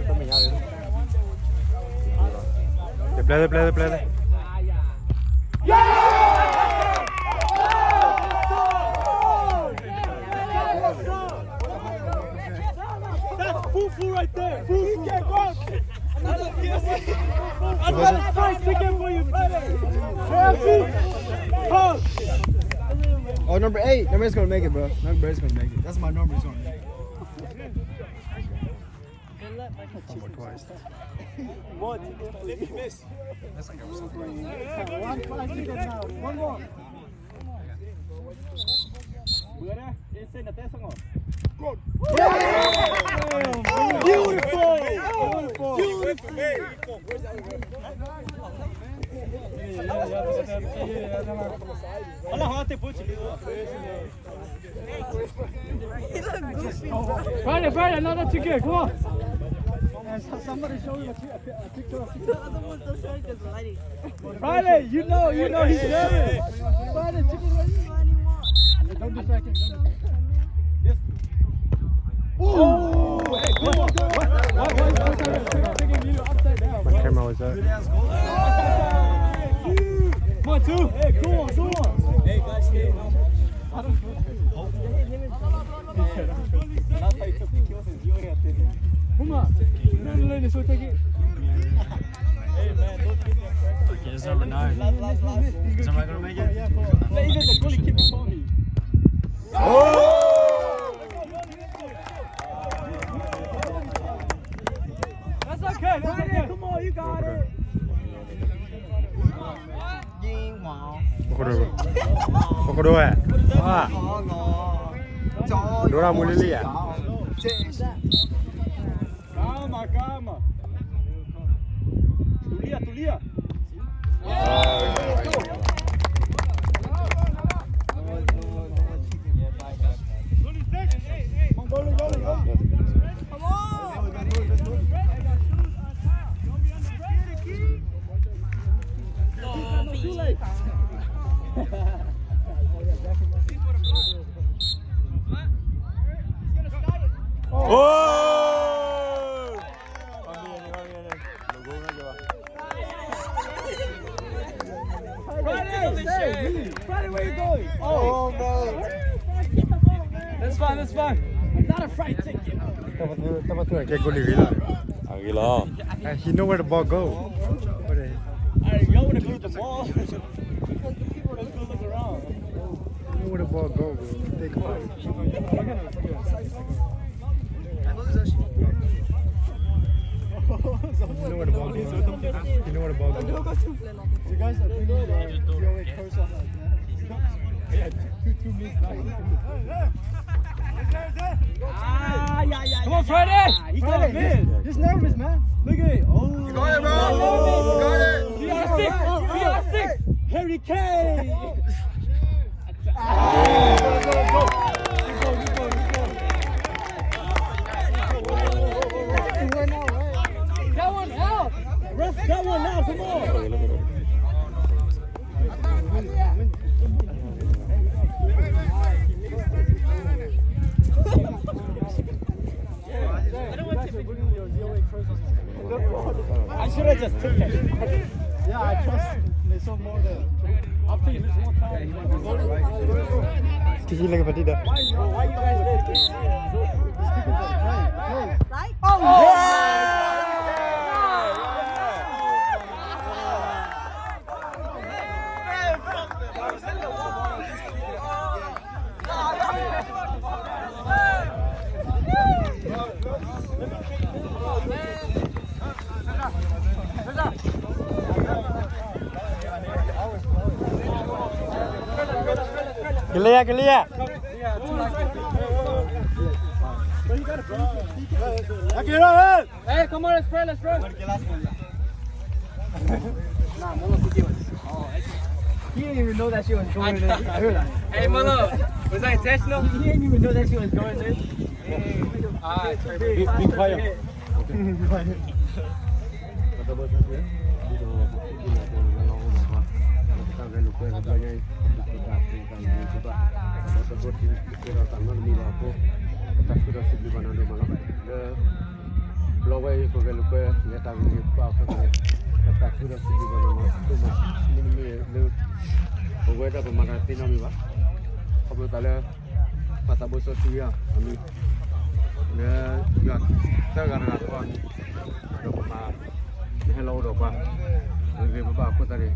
တပျဲ တပျဲ တပျဲ That's fufu right there. Fufu. Another, another fried chicken for you, brother. Oh, number eight. Number eight's gonna make it, bro. Number eight's gonna make it. That's my number. He's gonna make it. One more twice. One more. Beautiful! Beautiful! Beautiful! Friday, Friday, another ticket, come on. Somebody show me a picture. Friday, you know, you know he's nervous. Friday, chicken ready? Don't distract him. Don't distract him. Ooh! Hey, come on. What? What? What? What? What? Taking me upside down, bro. My camera was up. One, two. Hey, come on, come on. Hey, guys, hey. Okay, this is number nine. Is somebody gonna make it? Oh! That's okay, that's okay. Come on, you got it. ပကဒိၣ်ဝဲ ဒိၣ်ရၣ်မူလံလံဧါ. Calma, calma. Tulia, tulia. Come on. Oh! Friday, Friday, where you going? Oh, bro. That's fine, that's fine. Not a fright ticket. တၢ်ပသူ တၢ်ပသူ ကဲ goalie ဂ့ၤလီၤ. အဂ့ၤလီၤ. He know where the ball go. What the— Hey, y'all wanna go to the mall? Let's go look around. You know where the ball go, bro. Think about it. You know where the ball go. You know where the ball go. You guys are bringing the D O A curse on us, man. Yeah, two, two minutes back. Ah, yeah, yeah, yeah. Come on, Friday. He got him in. He's nervous, man. Look at it. Oh. You got it, bro. You got it. C R six. C R six. Harry Kane. That one out. Ref that one out. Come on. I should have just took it. Yeah, I trust they saw more than after you miss one time. Why you, why you guys did this? Right? Oh, yeah! Clear, clear. Hey, come on, let's pray, let's pray. Nah, Molo took it. Oh, he didn't even know that shit was going in. I heard that. Hey, Molo, was that intentional? He didn't even know that shit was going in. Hey. All right, be, be quiet. လီၤဝဲအံၤ ပဂဲၤလိာ်ကွဲ လဲၤတၢ်ဂ့ၤဂ့ၤဘၣ်အဃိသတးန့ၣ် ပသးခုဒီးစံးဘျုးဘၣ်နၤဒိၣ်မး မ့တမ့ၢ်လၢ ပဝဲဒၣ်ပမၤတၢ်သ့နီတမံၤဘၣ်. ခီဖျိသးလၢ ပှၤသးဘိစီဆှံယွၤအမံၤ လၢယွၤသၢဂၤတဂၤဃီအမံၤ ဒီးပမၤ နဟဲလီၤအိၣ်ဒီးပှၤ ဂ့ၤဂ့ၤဘၣ်ဘၣ်အဃိသတးန့ၣ်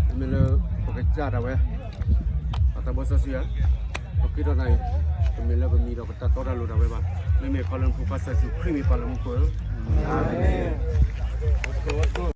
မ့မ့ၢ်လၢ ပကစၢ်ဒၣ်ဝဲ ပှၤသးဘိစီဆှံယွၤ ပဃ့ထီၣ်နၤအံၤ တမ့ၢ်လၢပမံၤဒီးပတၢ်တီတၢ်လိၤဒၣ်ဝဲဘၣ်. မ့မ့ၢ်ခီလၢနဖိခွါစီၤယ့ၣ်ၡူးခရံာ်မံၤပၢ်လၢမူခိၣ်ဧၢ, အၤမ့ၣ်.